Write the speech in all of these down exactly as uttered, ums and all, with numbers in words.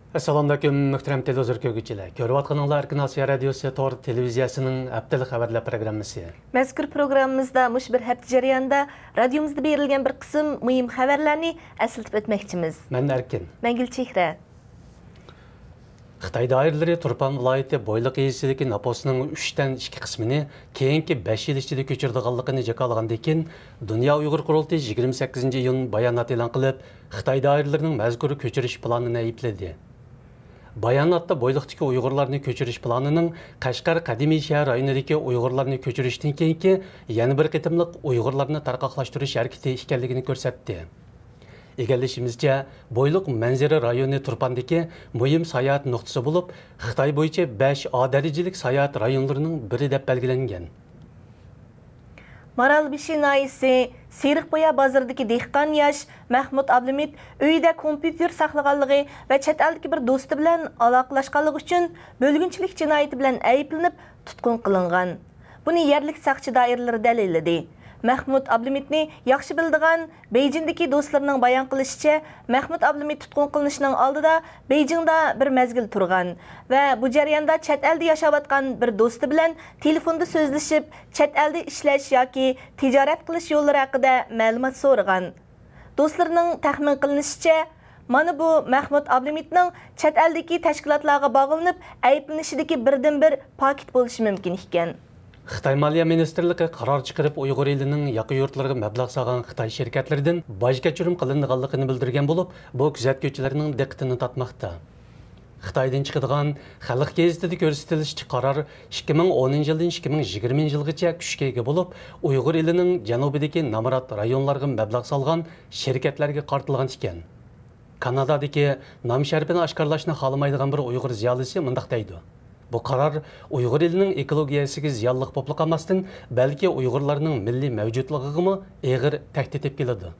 ئەسسالامۇئەلەيكۇم، مۆھتەرەم تېلېۋىزور كۆرگۈچىلەر. كۆرۈۋاتقىنىڭلار ئاكىن ئاسىيا رادىيوسى تور تېلېۋىزىيەسىنىڭ ھەپتىلىك خەۋەرلەر پروگراممىسى. مەزكۇر پروگراممىمىزدا مۇشۇ بىر ھەپتە جەريانىدا رادىيومىزدا بېرىلگەن بىر قىسىم مۇھىم خەۋەرلەرنى ئەسلىتىپ ئۆتمەكچىمىز. مەن ئەركىن. مەن گۈلچېھرە. خىتاي دائىرىلىرى تۇرپان ۋىلايىتى بويلۇق يېزىسىدىكى نوپۇسنىڭ ئۈچتىن ئىككى قىسمىنى كېيىنكى بەش يىل ئىچىدە كۆچۈرىدىغانلىقىنى جاكارلىغاندىن كېيىن، دۇنيا ئۇيغۇر قۇرۇلتىيى يىگىرمە سەككىزىنچى ئىيۇن بايانات ئېلان قىلىپ، خىتاي دائىرىلىرىنىڭ مەزكۇر كۆچۈرۈش پىلانىنى ئەيىبلىدى. باياناتتا بويلۇقتىكى ئۇيغۇرلارنى كۆچۈرۈش پىلانىنىڭ قەشقەر قەدىمىي شەھەر رايونىدىكى ئۇيغۇرلارنى كۆچۈرۈشتىن كېيىنكى يەنە بىر قېتىملىق ئۇيغۇرلارنى تارقاقلاشتۇرۇش ھەرىكىتى ئىكەنلىكىنى كۆرسەتتى. ئىگىلىشىمىزچە، بويلۇق مەنزىرە رايونى تۇرپاندىكى مۇھىم ساياھەت نۇقتىسى بولۇپ، خىتاي بويىچە بەش ئا دەرىجىلىك ساياھەت رايونلىرىنىڭ بىرى دەپ بەلگىلەنگەن. مارالبېشى ناھىيەسى سېرىقبۇيا بازىرىدىكى دېھقان ياش مەھمۇت ئابلىمىت ئۆيىدە كومپيۇتېر ساقلىغانلىقى ۋە چەت ئەلدىكى بىر دوستى بىلەن ئالاقىلەشكەنلىكى ئۈچۈن بۆلگۈنچىلىك جىنايىتى بىلەن ئەيىبلىنىپ، تۇتقۇن قىلىنغان. بۇنى يەرلىك ساقچى دائىرىلىرى دەلىللىدى. مەھمۇت ئابلىمىتنى ياخشى بىلىدىغان بېيجىڭدىكى دوستلىرىنىڭ بايان قىلىشىچە، مەھمۇت ئابلىمىت تۇتقۇن قىلىنىشنىڭ ئالدىدا بېيجىڭدا بىر مەزگىل تۇرغان ۋە بۇ جەرياندا چەت ئەلدە ياشاۋاتقان بىر دوستى بىلەن تېلېفوندا سۆزلىشىپ، چەت ئەلدە ئىشلەش ياكى تىجارەت قىلىش يوللىرى ھەققىدە مەلۇمات سورىغان. دوستلىرىنىڭ تەخمىن قىلىنىشىچە، مانا بۇ مەھمۇت ئابلىمىتنىڭ چەت ئەلدىكى تەشكىلاتلارغا باغلىنىپ ئەيىبلىنىشىدىكى بىردىنبىر پاكىت بولۇشى مۇمكىن ئىكەن. خىتاي مالىيە مىنىستىرلىقى قارار چىقىرىپ، ئۇيغۇر ئېلىنىڭ ياقا يۇرتلىرىغا مەبلەغ سالغان خىتاي شىركەتلىرىدىن باج كەچۈرۈم قىلىنىدىغانلىقىنى بىلدۈرگەن بولۇپ، بۇ كۆزەتكۈچىلەرنىڭ دىققىتىنى تارتماقتا. خىتايدىن چىقىدىغان خەلق گېزىتىدە كۆرسىتىلىشىچە، قارار ئىككى مىڭ ئونىنچى يىلدىن ئىككى مىڭ يىگىرمىنچى يىلغىچە كۈچكە ئىگە بولۇپ، ئۇيغۇر ئېلىنىڭ جەنۇبىدىكى نامرات رايونلارغا مەبلەغ سالغان شىركەتلەرگە قارىتىلغان ئىكەن. كانادادىكى نام شەرىپىنى ئاشكارىلاشنى خالىمايدىغان بىر ئۇيغۇر زىيالىيسى مۇنداق دەيدۇ: بۇ قارار ئۇيغۇر ئېلىنىڭ ئېكولوگىيەسىگە زىيانلىق بولۇپلا قالماستىن، بەلكى ئۇيغۇرلارنىڭ مىللىي مەۋجۇتلۇقىغىمۇ ئېغىر تەھدىت ئېلىپ كېلىدۇ.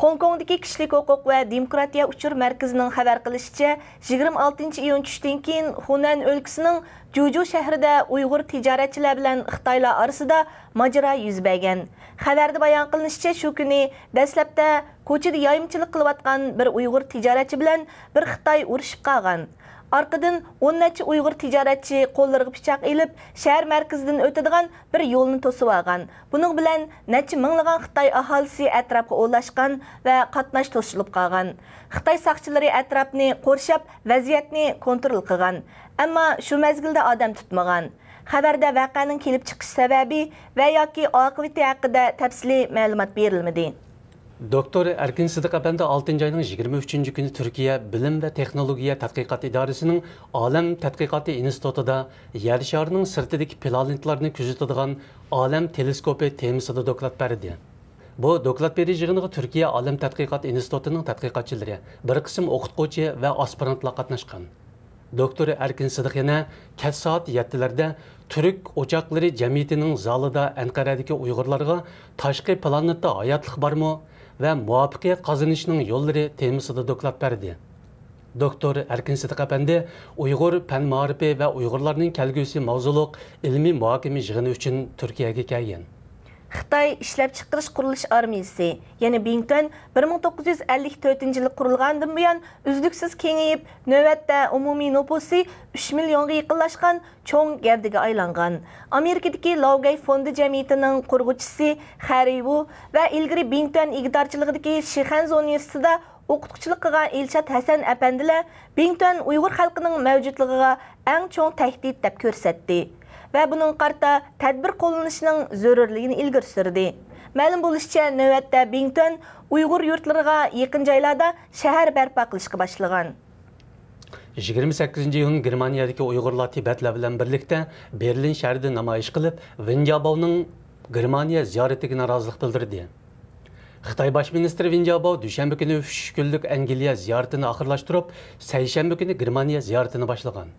خوڭكوڭدىكى كىشىلىك ھوقۇق ۋە دېموكراتىيە ئۇچۇر مەركىزىنىڭ خەۋەر قىلىشىچە، يىگىرمە ئالتىنچى ئىيۇن چۈشتىن كېيىن خۇنەن ئۆلكىسىنىڭ جۇجۇ شەھىرىدە ئۇيغۇر تىجارەتچىلەر بىلەن خىتايلار ئارىسىدا ماجىرا يۈز بەرگەن. خەۋەردە بايان قىلىنىشىچە، شۇ كۈنى دەسلەپتە كوچىدا يايمىچىلىق قىلىۋاتقان بىر ئۇيغۇر تىجارەتچى بىلەن بىر خىتاي ئۇرۇشۇپ قالغان. ئارقىدىن ئون نەچچە ئۇيغۇر تىجارەتچى قوللىرىغا پىچاق ئېلىپ، شەھەر مەركىزىدىن ئۆتىدىغان بىر يولنى توسۇۋالغان. بۇنىڭ بىلەن نەچچە مىڭلىغان خىتاي ئاھالىسى ئەتراپقا ئولاشقان ۋە قاتناش توسۇلۇپ قالغان. خىتاي ساقچىلىرى ئەتراپنى قورشاپ، ۋەزىيەتنى كونترول قىلغان. ئەمما شۇ مەزگىلدە ئادەم تۇتمىغان. خەۋەردە ۋەقەنىڭ كېلىپ چىقىش سەۋەبى ۋە ياكى ئاقىۋىتى ھەققىدە تەپسىلىي مەلۇمات بېرىلمىدى. دوكتور ئەركىن سىدىق ئەپەندى ئالتىنچى ئاينىڭ يىگىرمە ئۈچىنچى كۈنى تۈركىيە بىلىم ۋە تېخنولوگىيە تەتقىقات ئىدارىسىنىڭ ئالەم تەتقىقاتى ئىنستىتۇتىدا يەر شارىنىڭ سىرتىدىكى پلانېتىلارنى كۆزىتىدىغان ئالەم تېلېسكوپى تېمىسىدا دوكلات بەردى. بۇ دوكلات بېرىش يىغىنىغا تۈركىيە ئالەم تەتقىقات ئىنستىتۇتىنىڭ تەتقىقاتچىلىرى، بىر قىسىم ئوقۇتقۇچى ۋە ئاسپىرانتلار قاتناشقان. دوكتور ئەركىن سىدىق يەنە كەچ سائەت يەتتىلەردە تۈرك ئوچاقلىرى جەمئىيىتىنىڭ زالىدا ئەنقەرەدىكى ئۇيغۇرلارغا تاشقى پلانېتتا ھاياتلىق بارمۇ ۋە مۇۋەپپەقىيەت قازىنىشنىڭ يوللىرى تېمىسىدا دوكلات بەردى. دوكتور ئەركىن سىدىق ئەپەندى ئۇيغۇر پەن مائارىپى ۋە ئۇيغۇرلارنىڭ كەلگۈسى ماۋزۇلۇق ئىلمىي مۇھاكىمە يىغىنى ئۈچۈن تۈركىيەگە كەلگەن. خىتاي ئىشلەپچىقىرىش قۇرۇلۇش ئارمىيىسى، يەنى بىڭتۈەن، بىر مىڭ توققۇز يۈز ئەللىك تۆتىنچى يىلى قۇرۇلغاندىن بۇيان ئۈزلۈكسىز كېڭىيىپ، نۆۋەتتە ئومۇمىي نوپۇسى ئۈچ مىليونغا يېقىنلاشقان چوڭ گەۋدىگە ئايلانغان. ئامېرىكىدىكى لاۋگەي فوندى جەمئىيىتىنىڭ قۇرغۇچىسى خەررى ۋۇ ۋە ئىلگىرى بىڭتۈەن ئىگىدارچىلىقىدىكى شىخەنزۇ ئۇنىۋېرسىتېتىدا ئوقۇتقۇچىلىق قىلغان ئىلشات ھەسەن ئەپەندىلەر بىڭتۈەن ئۇيغۇر خەلقىنىڭ مەۋجۇتلۇقىغا ئەڭ چوڭ تەھدىت دەپ كۆرسەتتى ۋە بۇنىڭغا قارىتا تەدبىر قوللىنىشنىڭ زۆرۈرلۈكىنى ئىلگىرى سۈردى. مەلۇم بولۇشىچە، نۆۋەتتە بىڭتۈەن ئۇيغۇر يۇرتلىرىغا يېقىن جايلاردا شەھەر بەرپا قىلىشقا باشلىغان. يىگىرمە سەككىزىنچى ئىيۇن گېرمانىيەدىكى ئۇيغۇرلار تىبەتلەر بىلەن بىرلىكتە بېرلىن شەھىرىدە نامايىش قىلىپ، ۋېن جياباۋنىڭ گېرمانىيە زىيارىتىگە نارازىلىق بىلدۈردى. خىتاي باش مىنىستىرى ۋېن جياباۋ دۈشەنبە كۈنى ئۈچ كۈنلۈك ئەنگلىيە زىيارىتىنى ئاخىرلاشتۇرۇپ، سەيشەنبە كۈنى گېرمانىيە زىيارىتىنى باشلىغان.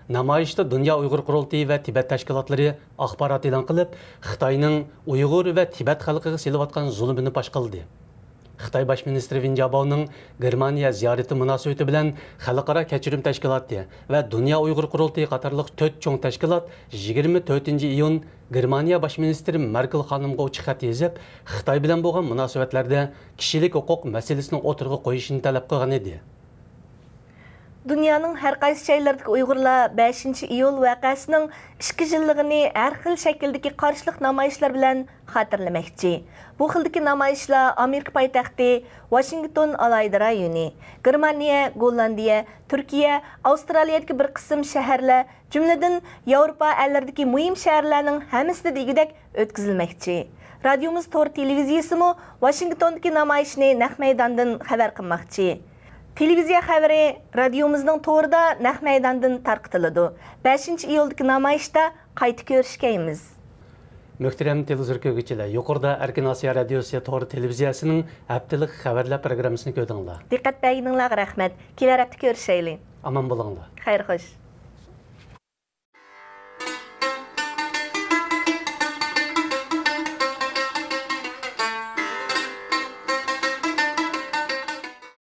نامايىشتا دۇنيا ئۇيغۇر قۇرۇلتىيى ۋە تىبەت تەشكىلاتلىرى ئاخبارات ئېلان قىلىپ، خىتاينىڭ ئۇيغۇر ۋە تىبەت خەلقىگە سېلىۋاتقان زۇلۇمىنى پاش قىلدى. خىتاي باش مىنىستىرى ۋېن جياباۋنىڭ گېرمانىيە زىيارىتى مۇناسىۋىتى بىلەن خەلقئارا كەچۈرۈم تەشكىلاتى ۋە دۇنيا ئۇيغۇر قۇرۇلتىيى قاتارلىق تۆت چوڭ تەشكىلات يىگىرمە تۆتىنچى ئىيۇن گېرمانىيە باش مىنىستىرى مېركېل خانىمغا ئوچۇق خەت يېزىپ، خىتاي بىلەن بولغان مۇناسىۋەتلەردە كىشىلىك ھوقۇق مەسىلىسىنى ئوتتۇرىغا قويۇشىنى تەلەپ قىلغان ئىدى. دۇنيانىڭ ھەر قايسى جايلىرىدىكى ئۇيغۇرلار بەشىنچى ئىيۇل ۋەقەسىنىڭ ئىككى يىللىقىنى ھەر خىل شەكىلدىكى قارشىلىق نامايىشلار بىلەن خاتىرىلىمەكچى. بۇ خىلدىكى نامايىشلار ئامېرىكا پايتەختى ۋاشىنگتون ئالاھىدە رايونى، گېرمانىيە، گوللاندىيە، تۈركىيە، ئاۋسترالىيەدىكى بىر قىسىم شەھەرلەر، جۈملىدىن ياۋروپا ئەللىرىدىكى مۇھىم شەھەرلەرنىڭ ھەممىسىدە دېگۈدەك ئۆتكۈزۈلمەكچى. رادىيومىز تور تېلېۋىزىيىسىمۇ ۋاشىنگتوندىكى نامايىشنى نەق مەيداندىن خەۋەر قىلماقچى. تېلېۋىزىيە خەۋىرى رادىيومىزنىڭ تورىدا نەق مەيداندىن تارقىتىلىدۇ. بەشىنچى ئىيۇلدىكى نامايىشتا قايتا كۆرۈشكەيمىز. مۆھتەرەم تېلېۋىزور كۆرگۈچىلەر، يۇقىرىدا ئەركىن ئاسىيا رادىيوسى تور تېلېۋىزىيەسىنىڭ ھەپتىلىك خەۋەرلەر پروگراممىسىنى كۆردۈڭلار. دىققەت بەرگىنىڭلارغا رەھمەت. كېلەر ھەپتە كۆرۈشەيلى. ئامان بولۇڭلار. خەير خوش.